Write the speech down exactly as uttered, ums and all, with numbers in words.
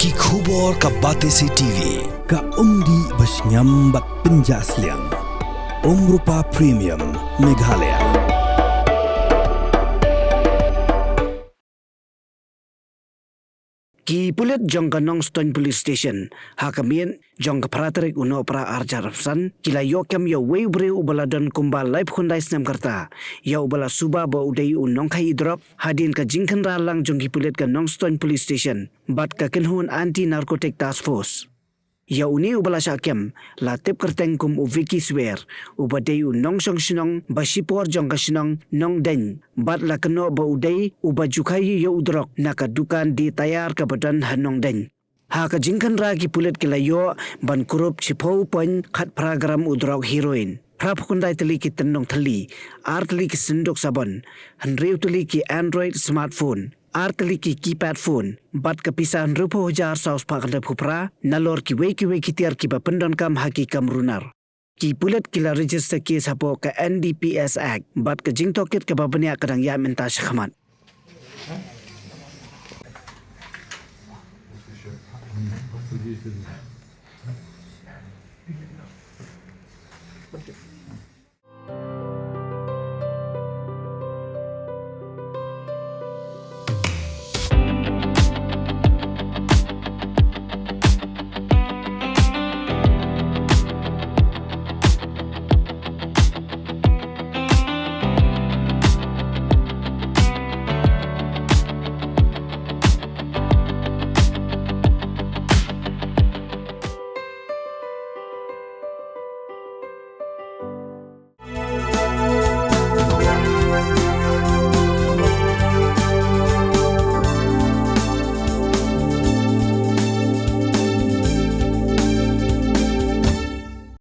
Ki khubor ka Batesi T V, ka umdih ba shngiam bad pynjah sliang. Umrupa Premium, Meghalaya. Ki pulit jong ka Nongstoiñ Police Station, ha ka miet jong ka phra tarik u Nohprah arhajar arphew san, ki la ïoh kem ïa uwei u briew uba la don kumba laiphew khyndai snem ka rta, ïa uba la suba ba u dei u nongkhaïi drok, hadien ka jingkhynra lang jong ki pulit ka Nongstoiñ Police Station bad ka kynhun Anti Narcotic Task Force. Ïa une uba la shah kem la tip kyrteng kum u Vicky Swer, uba dei u nongshong shnong ba shipor jong ka shnong Nongdeiñ, bad la kynnoh ba u dei uba ju khaïi ïa u drok na ka dukan die tyre kaba don ha Nongdeiñ. Ha ka jingkhynra ki pulit ki la ïoh ban kurup shiphew point khatphra gram u drok heroin, phraphew khyndai tylli ki tyndong thylli, ar tylli ki synduk sabon, hynriew tylli ki Android smartphone, ar tylli ki keypad phone, bad ka pisa hynriewphew hajar saw spah khyndai phew phra, nalor kiwei kiwei ki tiar kiba pyndonkam ha ki kam runar. Ki pulit ki la register case hapoh ka N D P S Act, bad ka jingtohkit kaba bniah ka dang ïaid mynta shakhmat.